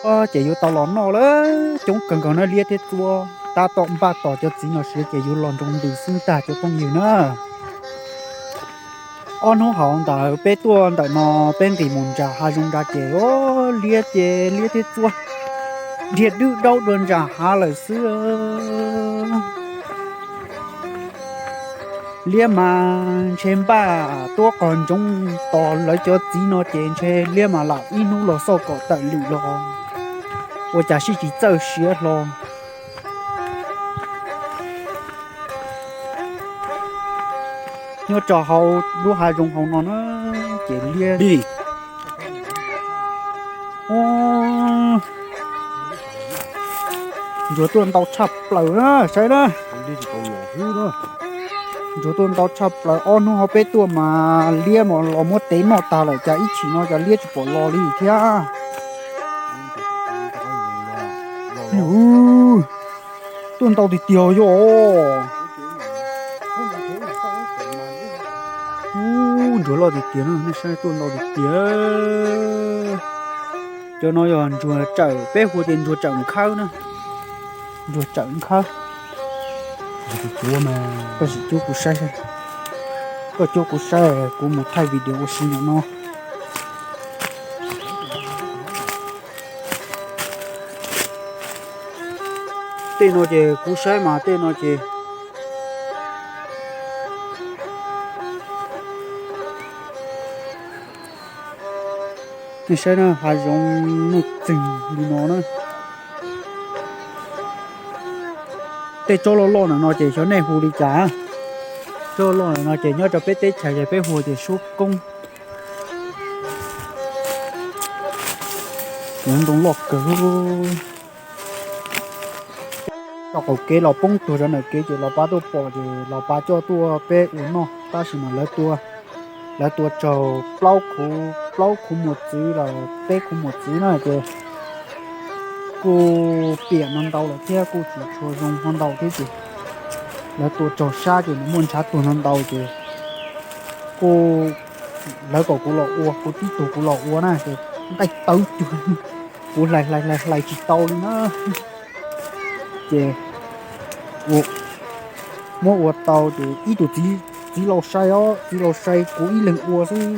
Ces yuav tau los noj lawm, coob kawg nkaus na liab thiab txuab, tab tom npaj tos cov txiv no siav ces yuav los nroo nti xwb ntag cov phooj ywg na. Ob hnub hauv ntawd peb tuaj ntawm no, peb nqis mus nram hav zoov nrad ces, o, liab ces liab thiab txuab dhia dwb daub dua nram hav lawm xwb. Liab mas ntshe npaj tuab qos ntsoov tos lawv cov txiv no ces ntshe liab mas lam ib hnub los xauj kom tawm lwm los ua cas sib tsis txawj siav hlo. Nyob rau hauv lub hav zoov hauv no na, ces liab, ntsuag tuaj ntau tshaj plaws na, saib na. Ntsuag tuaj ntau tshaj plaws, ob hnub hauv peb tuaj mas liab mas los muab tev noj tag lawm, cas ib chim no cas liab tsis pom los li thiab. Tuaj ntau tiag tiag yog. Ub, ntsuag loj tiag tiag na, nej saib tuaj ntau tiag tiag. Cov no yog ntsuag tsawm, peb hu tias ntsuag tsawm nkhawb na. Ntsuag tsawm nkhawb. Koj sim cuab kuv saib, koj cuab kuv saib, kuv mus thaij video ua si ntawm no. Tej no ces kuv saib mas tej no ces nej saib na, hav zoov nuj txeeg li no na. Tej tsob loj loj ntawm no ces xyov nej hu li cas. Tsob loj loj ntawm no ces nyob rau peb teb chaws ces peb hu tias suab koob. Cov ntoo loj kawg. Tau qaum kev los poob tuag rau ntawm kev ces los pab tuaj pom ces los pab coj tuaj peb ua noj tab sis mas lawv tua, lawv tua raug plaub khuv, plaub khuv muas txwv los peb khuv muas txwv na ces kuj piam no ntau lawm thiab kuj tsis tshua zoo ho ntau thiab ces lawv tua raug sab ces nws muaj ntshav tuag no ntau ces kuj lawv kom kuv los ua, kuv tib tug kuv los ua na ces nqaij tawv cuag, kuv hlais hlais hlais hlais tsis tau li na. Ces muab ua tau ces ib tug txiv, txiv laus sai os, txiv laus sai kuv ib leeg ua xwb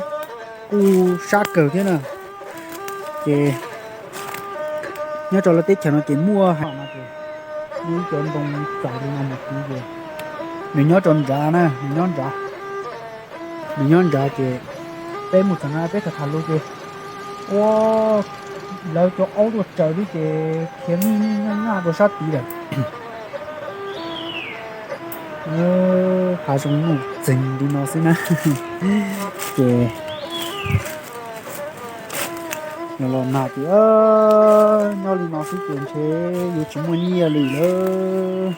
kuj sab kawg thiab na. Ces nyob rau lawv teb chaws no ces muaj hais no ces muaj ib cov ntoo txaus li no mus tid ces nws nyob rau nrad na, nws nyob nrad. Nws nyob nrad ces peb mus txog na peb tham tham lus ces ua lawv cov aub tuaj tsaws li ces khiav mij mij nyaj nyaj rau sab tid lawm. Hav zoov nuj txeeg li no xwb na. Ces los nag ces nyob li no xwb ces ntshe yuav tsis muaj nyiaj li lawm.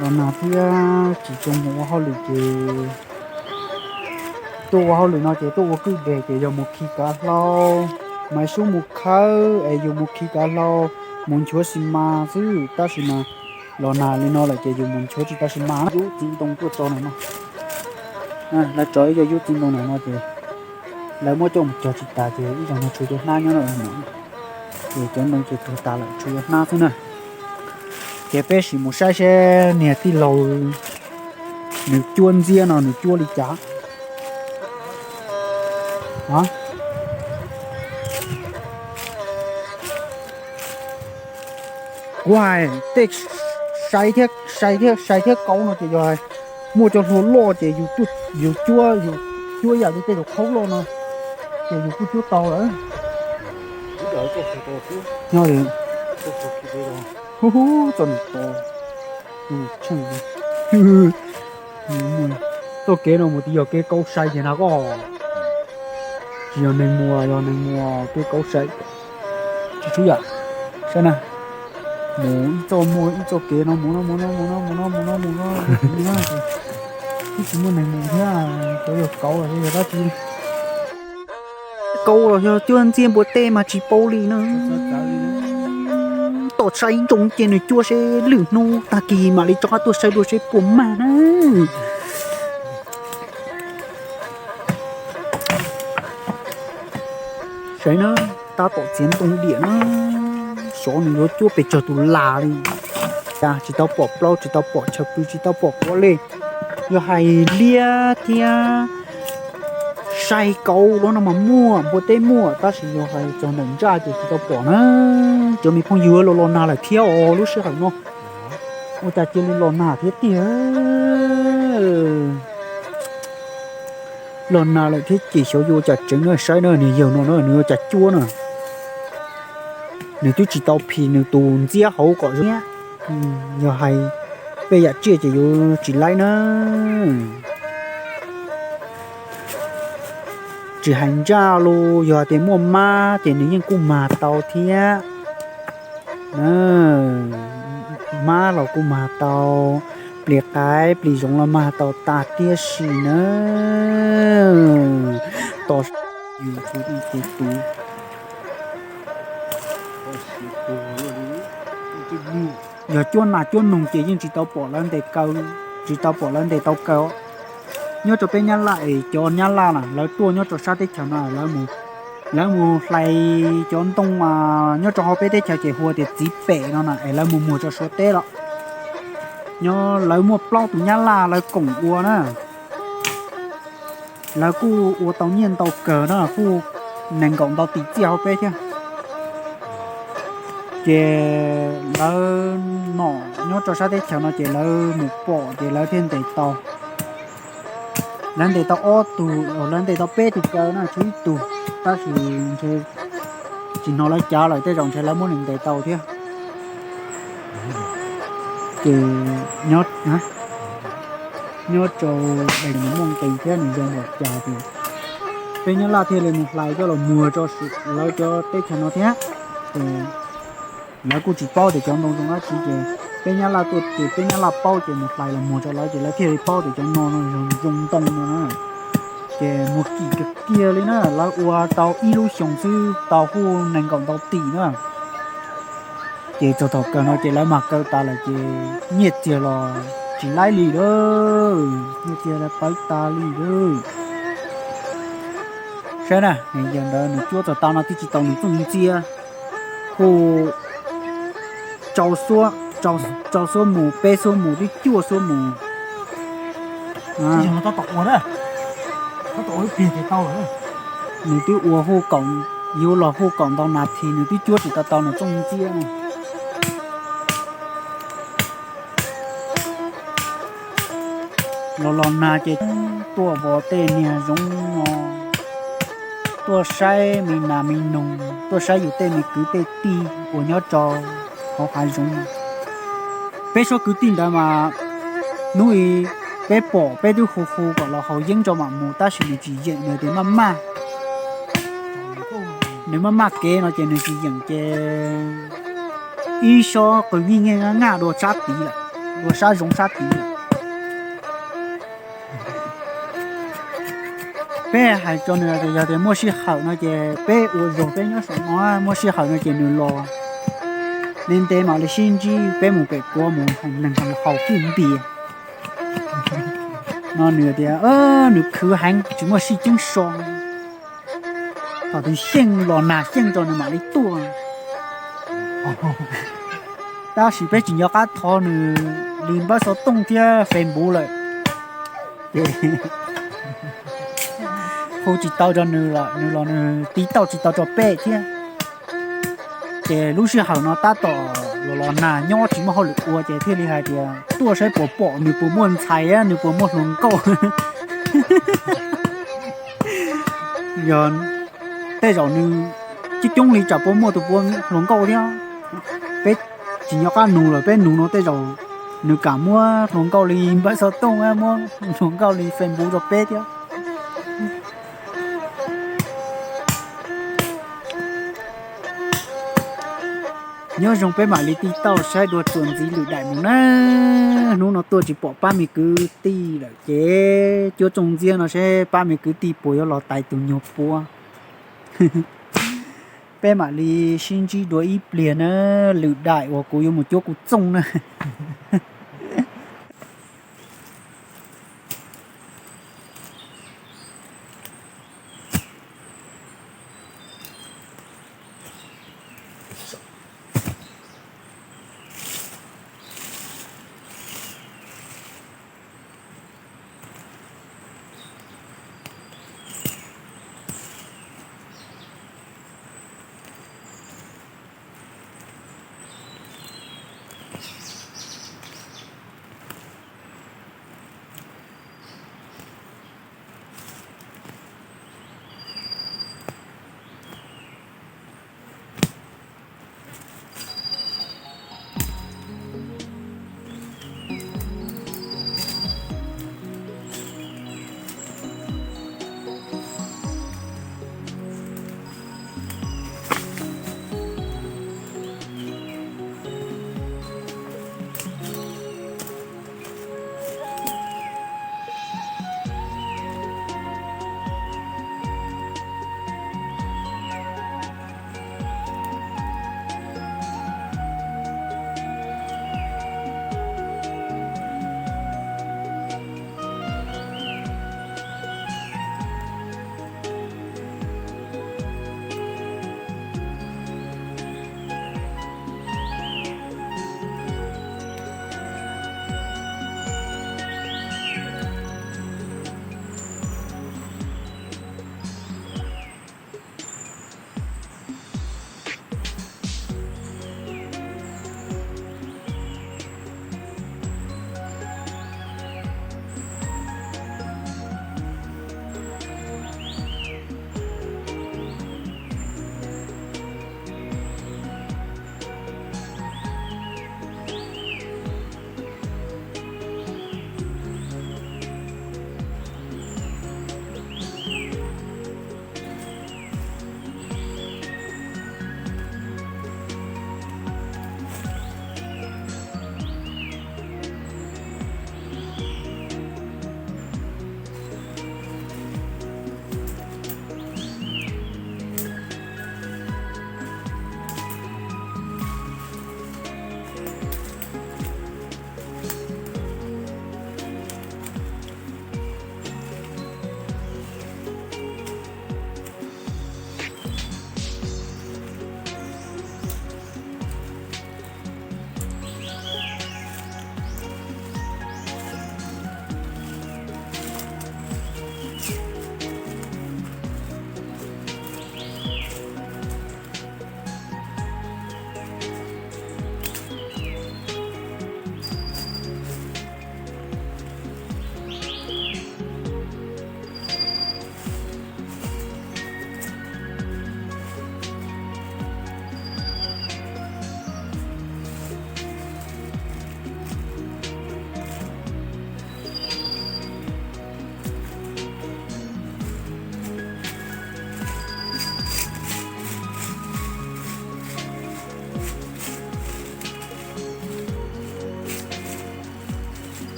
Los nag thiab tsis zoo mus ua hauj lwm ces tuaj ua hauj lwm no ces tuaj ua kwj deg ces yog mus khi kav hlau, Maiv Sub mus khawb es yus mus khi kav hlau, mus nchuav xi mas xwb tab sis mas los nag li no lawm ces yus mus nchuav tsis tau xi mas. Yub txiv ntoo tuaj tso ntawm no, lawv tso ib co yub txiv ntoo ntawm no ces lawv muab coj mus cog tsis tas ces ib zaug no tshuav cov hnab nyob no, ces cov ntoo ces tuag tas lawm tshuav cov hnab xwb na. Ces peb sim mus saib seb niag tij laug nws cuab ntxiab no nws cuab li cas. Kuv hais tej sai thiab, sai thiab, sai thiab kaub no ces yog muaj cov hlua loj ces yus cuab, yus cuab ib yam li tej zaum khaub loj no ces yus kuj cuab tau lawm. Nyob li, hu hu, txoj niag to, tsheej li. Txoj kev no mus tid yog kev kaub sai ces na koj. Tsis yog neeg mus, yog neeg mus kev kaub sai. Tsis tshua yam, saib na, mus ib txoj muaj ib txoj kev no mus no mus no mus no mus no mus no mus no, twb tsis muaj neeg mus thiab, cov yog kaub los yog dab tsi. Kaub los yog cuab ntxiab npua teb mas tsis paub li na. Tom saib ntsoov ces nws cuab seb lwm hnub tag kis mam li rov qab tuaj saib dua seb puas mag na. Saib na. Tab tom txiav ntoo diam na, xyov nws yuav cuab pes tsawg tus las li. Cas tsis tau pom plaub, tsis tau pom chaw pw, tsis tau pom quav li. Yog hais liab thiab saib kauv los no mas muaj, npua teb muaj, tab sis yog hais txog ntawm ntsaj ces tsis tau pom na. Cov me phooj ywg, los los nag lawm thiab os lub sij hawm no. Ua cas cia li los nag thiab tiag. Los nag lawm thiab ces xyov yuav ua cas tseev na, saib na, niag yawg no na nws ua cas cuab na. Nws twb tsis tau phim nws tus ntxiab hauv kom zoo. Yog hais peb yam tsiaj ces yuav tsis laib na. Tsis hais ntsaj los yog tias muaj mab ces nws yeej kuj mag tau thiab. Mab los kuj mag tau, plis qaib plis zoov los mag tau tas tiam sis na. Tos, yog cuab nas cuab noog ces yeej tsis tau pom lawv ntes kaw, tsis tau pom lawv ntes tau kaw. Nyob rau peb Nyab Laj es cov Nyab Laj na lawv tuaj nyob rau sab teb chaws no, lawv mus hlais cov ntoo nyob rau hauv peb teb chaws ces hu tias txiv pem no na es lawv mus muag rau Suav teb los. Nyob lawv muaj plaub tus Nyab Laj lawv koom ua na. Lawv kuj ua tau nyiaj ntau kawg na, kuj nees nkaum ntau tis txiaj hauv peb thiab. Ces lawv nom nyob rau sab teb chaws no ces lawv mus pom ces lawv thiaj ntes tau. Lawv ntes tau ob tug, lawv ntes tau peb tug kaw na, tshuav ib tug, tab sis ntshe tsis hnov lawv cav lawm, tej zaum ntshe lawv muab nws ntes tau thiab. Ces nyob rau es nws muaj nqis thiab nws zoo npaum cas ces peb Nyab Laj thiaj li mus hlais coj los muag rau lawv cov teb chaws no thiab. Ces lawv kuj tsis paub tias cov ntoo zoo dab tsi ces peb Nyab Laj tuaj ces peb Nyab Laj paub ces mus hlais los muag rau lawv ces lawv thiaj li paub tias cov no zoo ntoo no na. Ces muag kim kawg kiag li na, lawv ua tau ib lub xyoos xwb tau huj nees nkaum ntau tis na. Ces txog thaum kawg no ces lawv mag kaw tas lawm ces nyiaj txiag los tsis laib li lawm, nyiaj txiag los pawv tas li lawm. Saib na, yawg ntawd nws cuab txog tav no twb tsis tau nws txooj ntxiab, hu rau xuab mus, peb xuab mus, twb cuaj xuab mus. Nws twb ua hu kaum, yuav los hu kaum ntau nas this nws twb cuab tsis tau tau nws txooj ntxiab na. Los los nag ces tuaj vov tej niag zoov no, tuaj saib me nas me noog, tuaj saib yus tej me kwv tej tij uas nyob rau hauv hav zoov. Peb suab kwv tij ntawd mas hnub i peb pom peb twb hu hu kom los haus yeeb rau mam mus tab sis nws tsis yeem, nws tias maj maj, nws maj maj kev no ces nws tsis yeem ces ib sob qw nyiaj nyiaj nyaj nyaj dua sab tid lawm, dua sab zoov sab tid lawm. Peb hais rau nws tias yog tias muaj sij hawm no ces peb ua zog peb nyob saum no, muaj sij hawm no ces nws los ntev ntev mam li sib ntsib, peb mus pem puav mus neeg haus kwj npias. No nws tias nws khwv heev tsis muaj sij ceeb so, thaum twg xyeej los nag xyeej rau nws mam li tuaj. Tab sis peb tsis nco qab thov nws li npawb xov tooj thiab Facebook lawm, ces hu tsis tau rau nws lawm, nws los nws tiv tauj tsis tau rau peb thiab. Ces lub sij hawm no tab tom los los nag nyob tsis muaj hauj lwm ua ces thiaj li hais tias tuaj saib puas pom nws puas muaj ntxhais, nws puas muaj hluas nkauj. Yog tej zaum nws coob coob li tsam puas muaj tus puas hluas nkauj thiab. Peb tsis nco qab nug lawm, peb nug no tej zaum nws kam muab hluas nkauj li npawb xov tooj, muab hluas nkauj li Facebook rau peb thiab. Nyob zoo peb mam li tiv tauj saib dua txuas ntxiv lwm daim mus na. Hnub no tuaj tsis pom pab me kwv tij lawm ces cuab txooj ntxiab no seb pab me kwv tij puas yuav los tais tus nyuag puab. Peb mam li sib ntsib dua ib pliag na, lwm daim uas kuv yuav mus cuab kuv txooj na.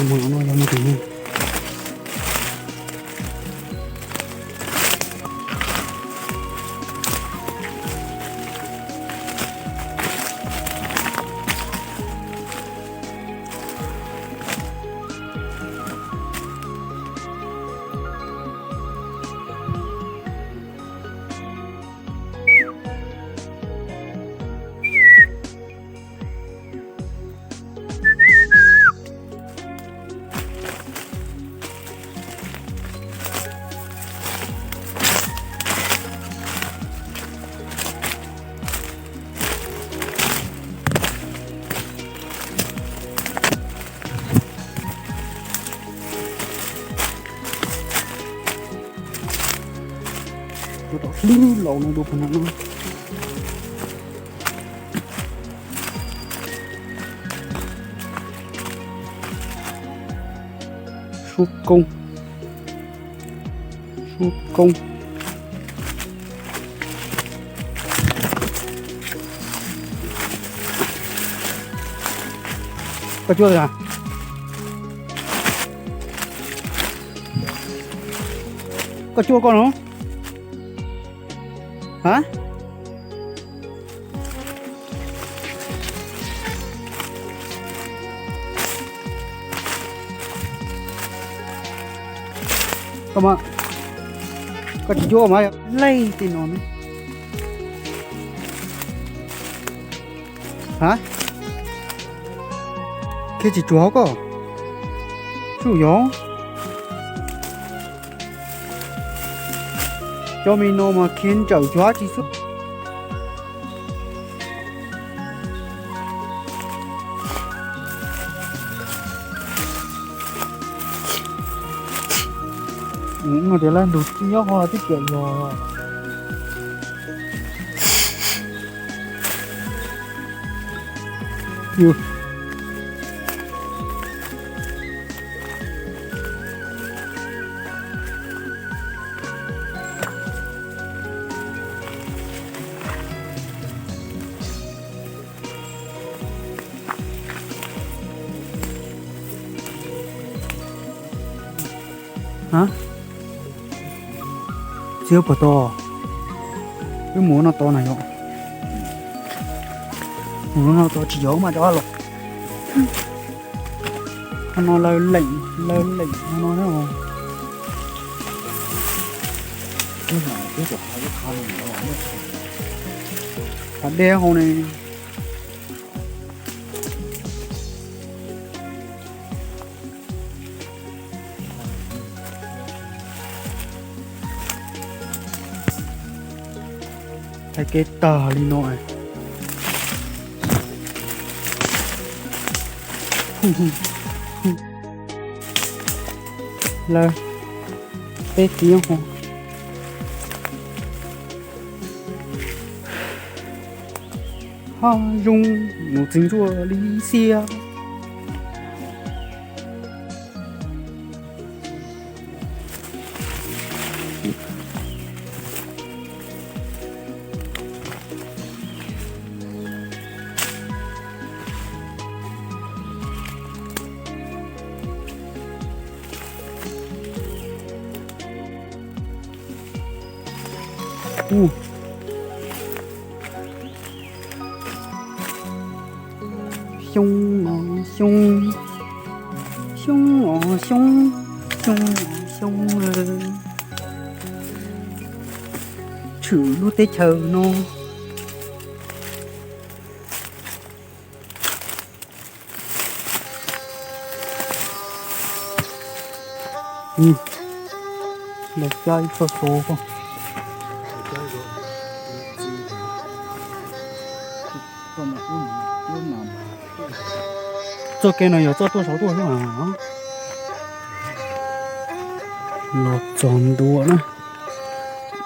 Mus no yog mus tim no. Tus tom hlwb laus no dua puag nram no. Suab koob, suab koob. Koj cuab, koj cuab koj no. Ha? Koj mas, koj tsis cuab mas leej tej no ne. Ha? Khiav tsis tsuav koj. Tsuj yog. Cov me no mas khiav ntsawm tsuav tsis xwb. Tias lawv ntug tsis nyob qhov twb piam yog. Ha? Txiv puas tau? Wb mus no tau na yom. Mus no tau tsis yog mas rov los. Qhov no lawv leem, lawv leem no no na. Qhov deb hau ne. Thaij kev tag li no. Lawv peb txiv ho. Hav zoov mus txiv ntsuaj li xiab. Xyoob os xyoob, xyoob os xyoob, xyoob os xyoob, tshwm lub teb chaws no. Los cab ib txoj so. Txoj kev no yog txoj tuaj saud tuaj xwb. Los txog ntua na,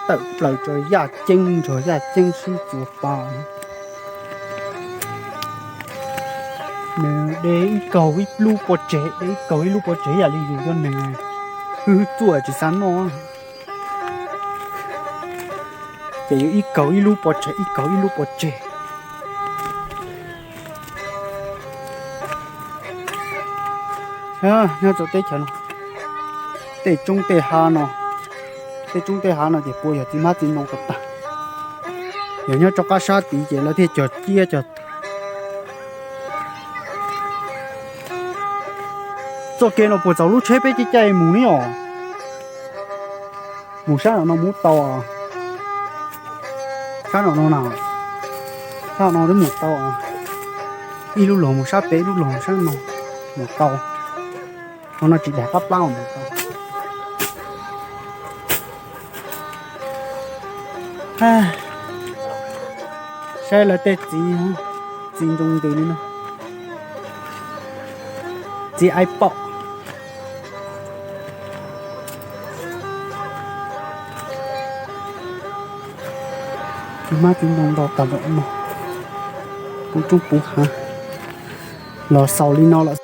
tawm plaws rau yaj ceeb, nrog yaj ceeb sib txuas pa. Nws de ib kaug ib lub pob tsev, de ib kaug ib lub pob tsev yam li yus cov neeg hwj hwj txuaj tsis xav noj. Ces yus ib kaug ib lub pob tsev, ib kaug ib lub pob tsev. Nyob rau teb chaws no, tej roob tej hav no, tej roob tej hav no ces puav yog txiv hmab txiv ntoo tag tag. Yog nyob rau qab sab tid ces lawv thiaj cog ciab cog. Txoj kev no puas txaus lub tsheb peb caij caij mus ne os? Mus sab no no mus tau. Sab no no na, sab no twb mus tau. Ib lub luag mus sab pem, ib lub luag mus sab no, mus tau. Qhov no tsis daim qab plab mus tau. Saib lawv tej txiv, txiv ntoo ntws li no, txiv aib paum. Txiv hmab txiv ntoo ntau tag npaum no, puv roob puv hav. Los xaus li no lawm.